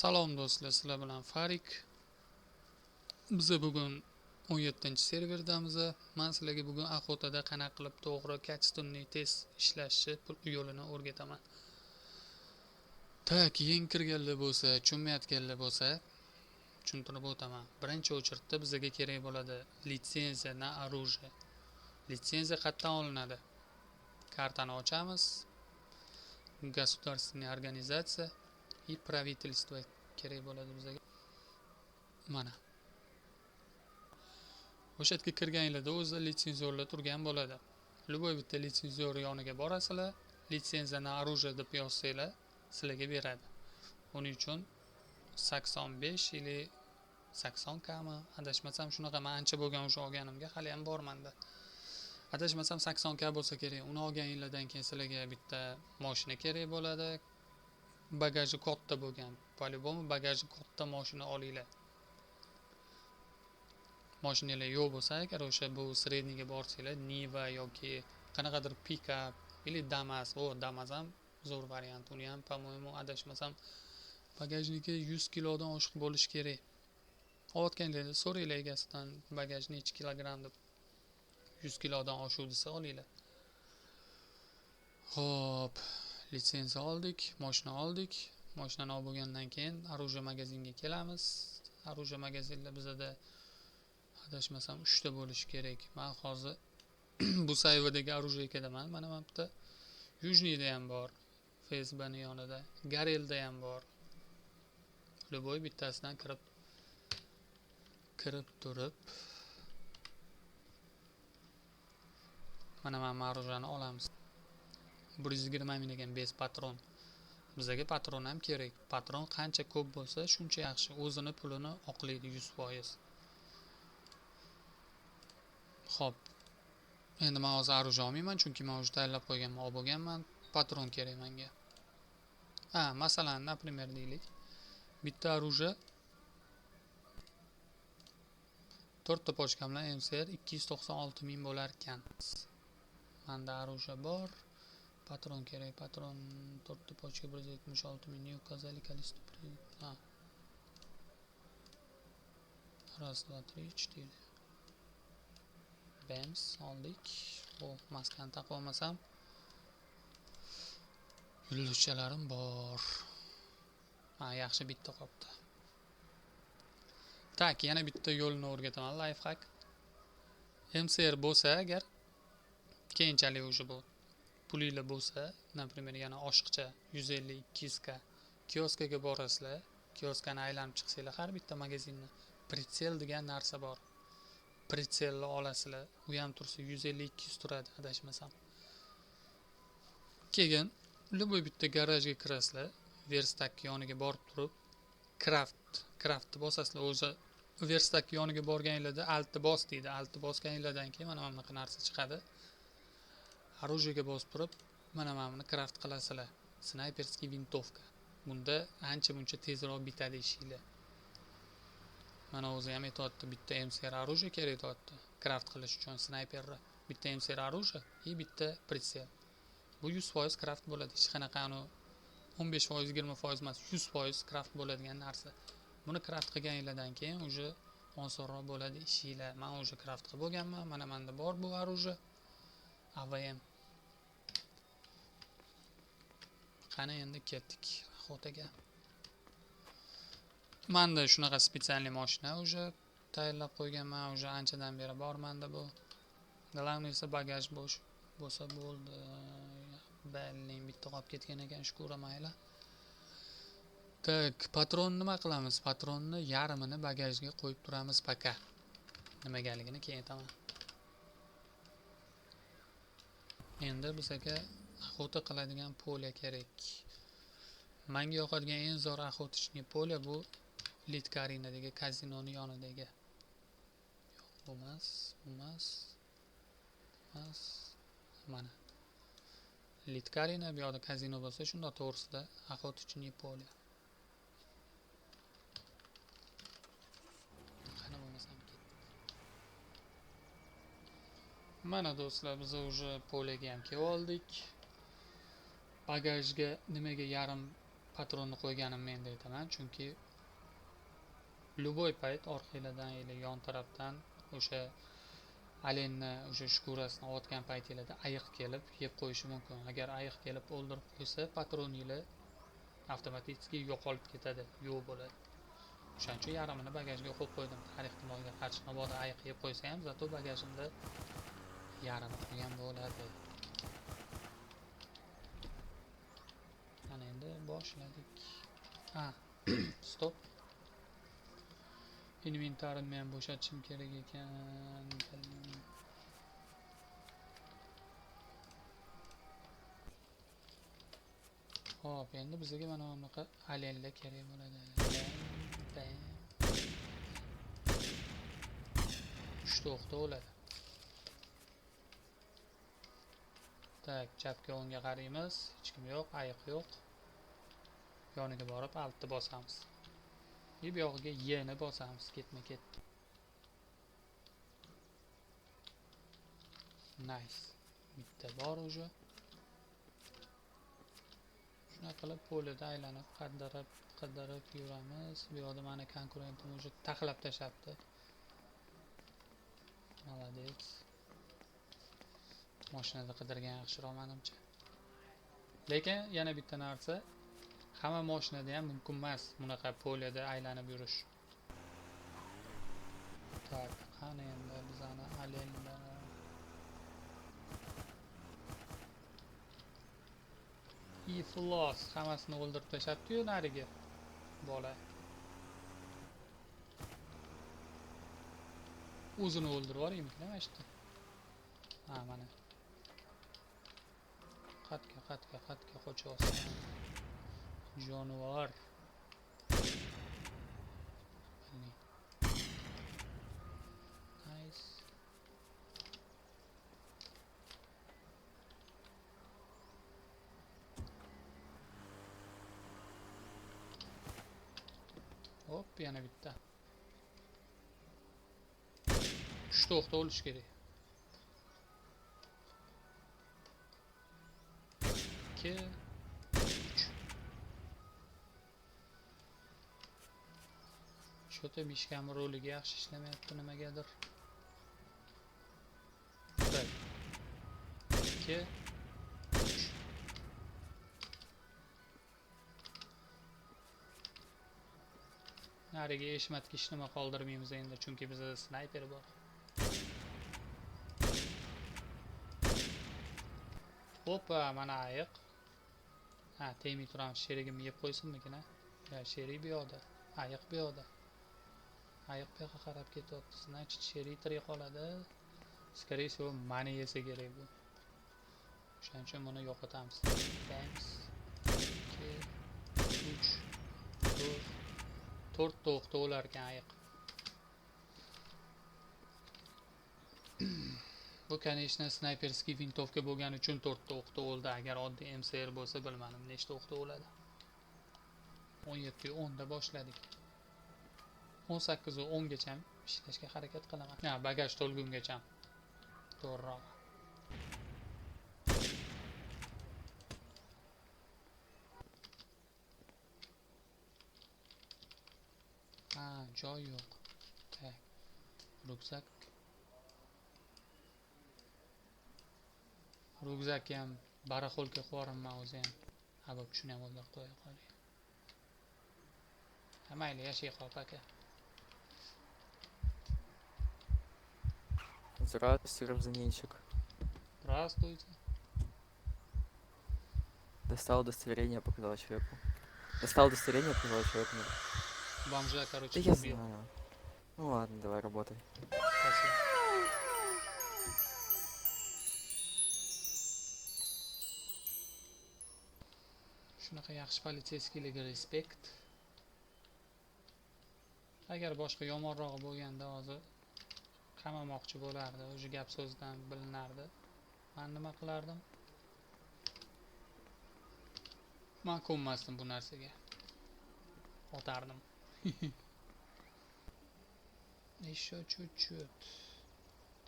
Salom do'stlar, sizlar bilan Farik. Biz bugun 17-serverdamiz. Men sizlarga bugun Охотада qanaqa qilib to'g'ri, качественный, tez ishlashni yo'lini o'rgataman. Так, yangi kirganlar bo'lsa, tushunmayotganlar bo'lsa, tushuntirib o'taman. Birinchi очередь da bizga kerak bo'ladi litsenziya на оружие. Litsenziya qayerdan olinadi? Kartani ochamiz. Государственная организация и правительство kerak bo'ladi bizga. Mana. O'sha yerga kirganinglarda o'zi litsenzyorlar turgan bo'ladi. Любой bitta litsenzyor yoniga borasizlar, litsenziya на оружие deb yozsanglar, sizlarga beradi. Uning uchun 85 или 80 kami, adashmasam shunaqa, men ancha bo'lgan o'sha olganimga, hali ham bor menda. Adashmasam 80 k bo'lsa kerak. Uni olganinglardan keyin sizlarga bitta mashina kerak bo'ladi. Bagaji katta bo'lgan. По-любому bagaji katta mashina olinglar. Mashinanglar yo'q bo'lsa, agar o'sha bu средний ga borsanglar, Niva yoki qanaqadir pikap или Damas, o Damas ham zo'r variant. Uni ham, по-моему, adashmasam bagajniki 100 kilodan oshiq bo'lishi kerak. Olayotganinglarda so'ranglar egasidan bagaj necha kilogramm deb. 100 kilodan oshuv desa olinglar. Xo'p, litsenziya oldik, mashina oldik. Mashinani olib bo'lgandan keyin оружие magazinga kelamiz. Оружие magazinda bizada adashmasam 3 ta bo'lishi kerak. Men hozir bu sayvadagi оружие kadaman. Mana bu yerda Yujniyda ham bor, FSBning yonida, Garelda ham bor. Любой bittasidan kirib turib mana bu оружие ni olamiz. 120 ming ekan 5 patron. Bizga patron ham kerak. Patron qancha ko'p bo'lsa, shuncha yaxshi. O'zini pulini oqlaydi 100%. Xo'p. Endi men hozir оружие olmayman, chunki men o'zi tayyorlab qo'yganman, olib bo'lganman. Patron kerak menga. Ha, masalan, например deylik. Bitta оружие 4 ta pochka bilan MCR 296 ming bo'lar ekan. Menda оружие bor. Patron kerak. Patron 4 ta pochka 176 ming. Не указали количество. Ha. Раз, два, три, четыре. Bams oldik. O, maskani taqib olmasam yulduzchalarim bor. Ha, yaxshi bitta qolibdi. Tak, yana bitta yo'lni o'rgataman, lifehack. MCR bo'lsa agar keyinchalik уже bu pulinglar bo'lsa, например, yana oshiqcha 150-200 k kioskaga borasizlar, kioskani aylanib chiqsanglar, har bitta magazinda pritsel degan narsa bor. Pritselni olasizlar, u ham tursa 150-200 turadi adashmasam. Keyin любой bitta garajga kirasizlar, verstak yoniga borib turib, craftni bosasizlar. O'zi verstak yoniga borganinglarda altni bos deydi. Altni bosganinglardan keyin mana bunaqa narsa chiqadi. Оружиеga bosib turib, mana buni craft qilasizlar. Snayperskiy vintovka. Bunda ancha muncha tezroq bitadi ishinglar. Mana o'zi ham aytyapti, bitta MCR оружие kerak aytyapti. Craft qilish uchun snayperni bitta MCR оружие и bitta pritsel. Bu 100% craft bo'ladi. Hech qanaqa anu 15%, 20% emas, 100% craft bo'ladigan narsa. Buni craft qilganinglardan keyin уже osonroq bo'ladi ishinglar. Men уже craft qilib bo'lganman. Mana menda bor bu оружие. AVM. Qani endi ketdik Охотаga. Menda shunaqa специальный mashina уже tayyorlab qo'yganman, уже anchadan beri bor menda bu. Главное esa bagaj bo'sh bo'lsa bo'ldi. Balling bitta qolib ketgan ekan, shukur mayli. Tak, patron nima qilamiz? Patronni yarmini bagajga qo'yib turamiz пока. Nimagaligini keyin aytaman. Endi bizga охота qiladigan polya kerak. Menga yoqadigan eng zo'r охоточный polya bu Litkarinadagi kazinoni yonidagi. Yo'q, bu emas, bu emas. Emas. Mana. Litkarina bu yoqda kazino bo'lsa, shunda to'g'risida охоточный polya. Qani bo'lmasam ketdik. Mana do'stlar, biz уже polyaga ham kelib oldik. Bagajga nimaga yarim Patronni qo'yganimni endi aytaman, chunki любой payt orqanglardan yoki yon tarafdan o'sha alenni o'sha shkurasini otgan paytinglarda ayiq kelib yeb qo'yishi mumkin. Agar ayiq kelib o'ldirib qo'ysa, patroninglar avtomatik yo'qolib ketadi, yo'q bo'ladi. O'shaning uchun yarmini bagajga qo'yib qo'ydim. Har ehtimolga qarshi mabodo ayiq yeb qo'ysa ham, zato bagajimda yarmi qolgan bo'ladi. Mana endi boshladik. Ha, stop. Inventarimni ham bo'shatishim kerak ekan. Xo'p, endi bizga mana bunaqa alenlar kerak bo'ladi. 3 ta o'qda o'ladi. Tak, chapga o'ngga qaraymiz, hech kim yo'q, ayiq yo'q. Yoniga borib altni bosamiz. Bu yog'iga Y ni bosamiz, ketma-ket. Nice. Bitta bor уже. Shunaqa qilib polida aylanib, qidirib, qidirib yuramiz. Bu yoqda meni konkurentim уже taxlab tashlabdi. Молодец. Mashinada qidirgan yaxshiroq menimcha. Lekin yana bitta narsa, hamma mashinada ham mumkin emas bunaqa polida aylanib yurish. Tak, qani endi bizani alenlar. Iflos hammasini o'ldirib tashlabdi-yu narigi bola. O'zini o'ldirib yuboraymi nima ishdi? Ha, mana. Qatga, qatga, qatga qochyapsan. Jonivor. Nice. Hop, yana bitta. 3 ta o'qda o'lish kerak. 2 3. Что-то mishkam roligi yaxshi ishlamayapti nimagadir. 1 2 3. Nariga eshmatga hech nima qoldirmaymiz endi, chunki bizda snayper bor. Opa, mana ayiq. Ha, tegmay turamiz, sherigimni yeb qo'ysinmikin, ha? Ya, sherik bu yoqda, ayiq bu yoqda. Ayiq bu yoqqa qarab ketyapti. Значит, sherik tirik qoladi. Скорее всего, mani yesa kerak bu. O'shaning uchun buni yo'qotamiz. Thanks. 2 3 4 4 ta o'qda o'lar ekan ayiq. Bu, конечно, snayperskiy vintovka bo'lgani uchun 4 ta o'qda o'ldi. Agar oddiy MSR bo'lsa, bilmadim nechta o'qda o'ladi. 17:10 da boshladik. 18:10 gacha ishlashga harakat qilaman. Ha, bagaj to'lgungacha. To'g'riroq. Ha, joy yo'q. Tak. Rukzak. Rukzak ham baraxolka qo'yarman o'zi ham. Ha, bo'p, shuni ham o'ldirib qo'ya qolay. Ha, mayli, yashay qol aka. Здравствуйте, гражданинчик. Здравствуйте. Достал удостоверение, показал человеку. Достал удостоверение, показал человеку. Бомжа, короче, Да я убил. знаю. Ну ладно, давай работай. Спасибо. Shunaqa yaxshi politseyskiylarga respekt. Agar boshqa yomonrog'i bo'lganda hozir qamamoqchi bo'lardi, o'sha gap so'zdan bilinardi. Men nima qilardim? Men ko'nmasdim bu narsaga. Otardim. Еще чуть-чуть.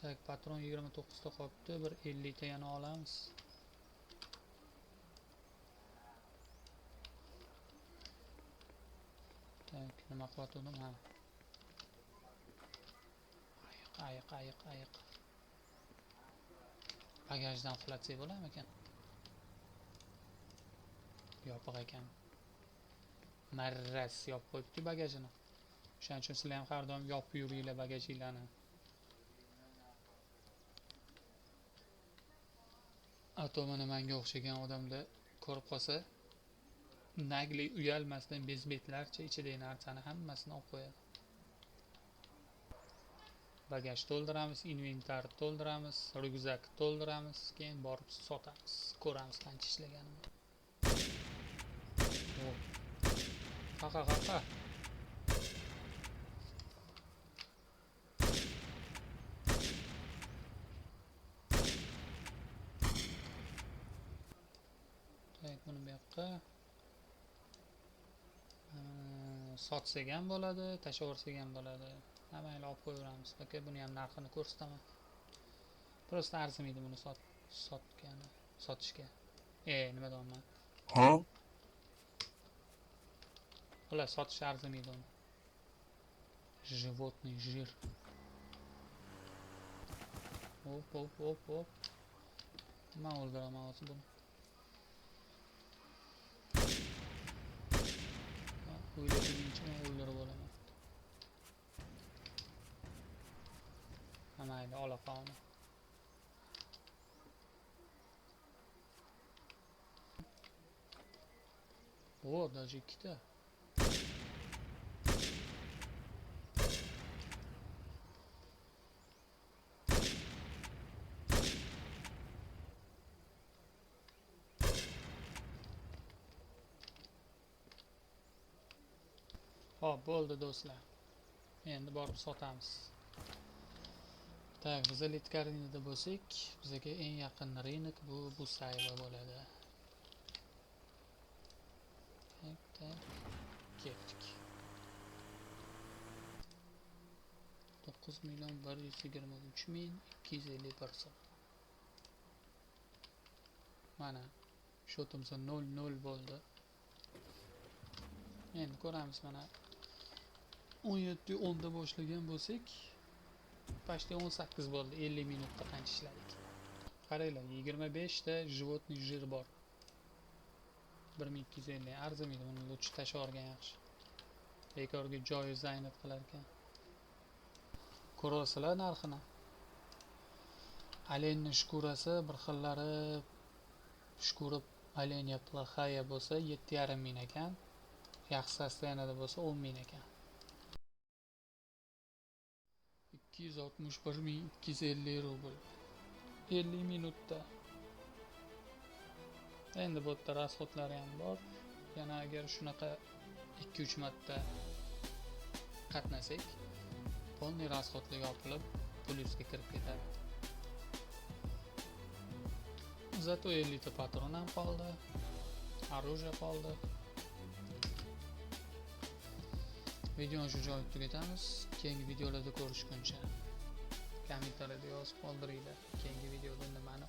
Так, patron 29 ta qolibdi, bir 50 ta yana olamiz. Так, nima qilyotgandim? Ha. Ayiq, ayiq, ayiq, ayiq. Bagajdan uxlatsak bo'larmikan? Yopiq ekan. Marras yopib qo'yibdi bagajini. O'shaning uchun sizlar ham har doim yopib yuringlar bagajinglarni. Ato mana menga o'xshagan odamlar ko'rib qolsa, nagli uyalmasdan bezbetlarcha ichidagi narsani hammasini olib qo'yadi. Bagaj to'ldiramiz, inventar to'ldiramiz, ryukzak to'ldiramiz, keyin borib sotamiz. Ko'ramiz qancha ishlaganini. Qaqa, qaqa. Tak, buni bu yoqqa. Sotsak ham bo'ladi, tashlaversak ham bo'ladi. Ha, mayli, olib qo'yaveramiz. Aka, buni ham narxini ko'rsataman. Prosta arzimaydi buni sotgani, sotishga. Nima deyapman? Ha? Xullas, sotish arzimaydi uni. Животный жир. Hop, hop, hop, hop. Men o'ldiraman hozir buni. O'ylagunimcha men o'ldirib olaman. Ha, mayli, ola qolni. O, даже ikkita. Xo'p, bo'ldi do'stlar. Endi borib sotamiz. Tak, biz Litkarinida bo'lsak, bizga eng yaqin rынок bu Busayeva bo'ladi. Tak, tak. Ketdik. To'qqiz million bir yuz yigirma uch ming ikki yuz ellik bir so'm. Mana счетimiz nol nol bo'ldi. Endi ko'ramiz, mana o'n yetti o'nda boshlagan bo'lsak, почти o'n sakkiz bo'ldi. 50 minutda qancha ishladik? Qaranglar, yigirma beshta животный жир bor. Bir ming ikki yuz ellik arzimaydi, buni лучше tashlab yuborgan yaxshi. Bekorga joyi zaynat qilar ekan. Ko'rasizlar narxini. Оленьning shkurasi bir xillari shkura оленья плохая bo'lsa yetti yarim ming ekan. Yaxshi состояниеda bo'lsa o'n ming ekan. Ikki yuz oltmish bir ming ikki yuz ellik rubl. 50 minutda. Endi bu yerda rasxodlari ham bor. Yana agar shunaqa 2-3 marta qatnasak, полный rasxodlar yopilib, plyusga kirib ketadi. Zato 50 ta patron ham qoldi, orужие qoldi. Videoni shu joyda tugatamiz. Keyingi videolarda ko'rishguncha kommentariyada yozib qoldiringlar. Keyingi videoda nimani